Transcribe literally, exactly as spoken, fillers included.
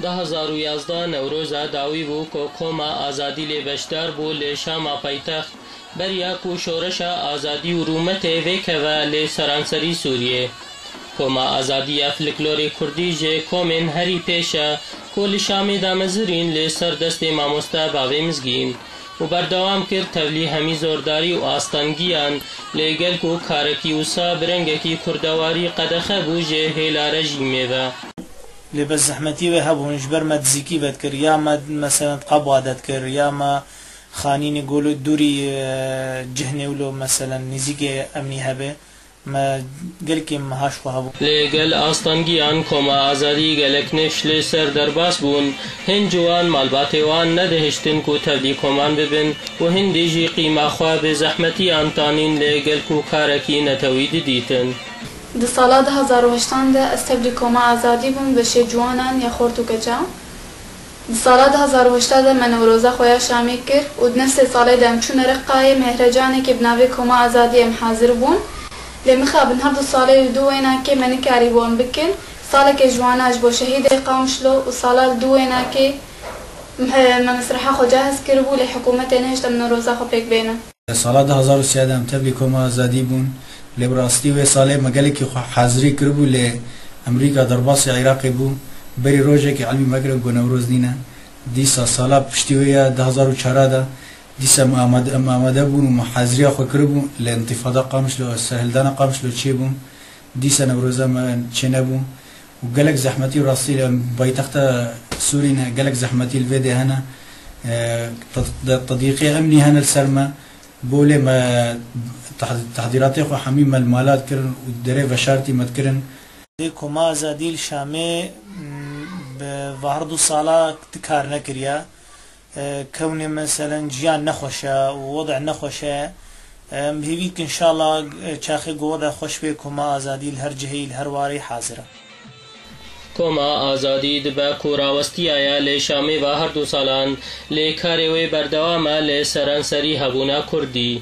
Du hezar û yazdeh Newroza dawî bû ku Koma Azadî lê beşdar bû lê Şama paytext, beriya ku şoreşa azadî û rûmetê vêkeve lê seranserî Sûriyê. Koma Azadî ya fliklorê kurdî ji komên herî pêş e ku li Şamê damezirîn lê ser destê mamoste Bavê Mizgîn û berdewam kir tevlî hemî zordarî û astengiyan, lê gel ku karekî wisa bi rengekî kurdewarî qedexe bû ji hêla rejîmê ve. Lê bes zehmetî wê hebûn, ji ber me dizîkî vedikir, ya me, meselen, qab adet kir, ya me xanînê golo dûrî, e, cihnê wilo, meselen, nîzîkê emnî hebe, me gelkî meha ji xwe hebû. Lê gel astengiyan Koma Azadî gelek nifş li ser derbas bûn, hin ciwan malbatê wan nedihiştin ku tevlî koman bibin û hindî jî qîma xwe bi zehmetiyan tanîn lê gel ku karekî netewî didîtin. Di sala du hezar û heştan de ez tevlî Koma Azadî bûm beşê ciwanan ya xort û keça. Di sala du hezar û heşta de me Newroza xwe ya Şamê kir û di nefsê salê de em çûne Reqayê mehrecanekê bi navê Koma Azadî em hazir bûn. Lê mixabin her du salê li du wênakê me nikarîbû em bikin. Saleke ji wana ji bo şehîdê Qamişlo û sala li du wênakê me, me mesreha xwe cahez kiribû lê hikûmetê nehişt em Newroza xwe pêk bêne. Sala du hezar û sêzdeh em tevlî Koma Azadî bûn. Lê bi rastî wê salê me gelekî xwe hazirî kiribû, lê Amerîka derbasî Iraqê bû. Berî rojekê elmî me kirin ku Newroz nîne. Dîsa sala piştî wê ya du hezar û çar de, dîsa em amade, em amade bûn û me haziriya xwe kiribû, lê întîfada Qamişlo, serhildana Qamişlo çêbû. Dîsa Newroza me çênebû. û gelek zehmetî rastî li paytexta Sûrî ne, gelek zehmetî li vê dê hene. E, te-, te-, tedîqê emnî hene li ser me. Bo lê me teh-, tehdîratê xwe hemî me li mala dikirin û derê veşartî me dikirin. Lê Koma Azadî li Şamê, m, bi va her du sala ti kar nekiriye. E, kewnê meselen ciyan nexweş e û wede nexweş e. Em bi hêvî dikin, înşallah, e, çaxê ku wede xweş bê, Koma Azadî li her cihê, li her warê hazir e. Koma Azadî dibe ku rawestiyaye lê Şamê va her du salan, lê karê wê berdewam e lê seranserî hebûna kurdî.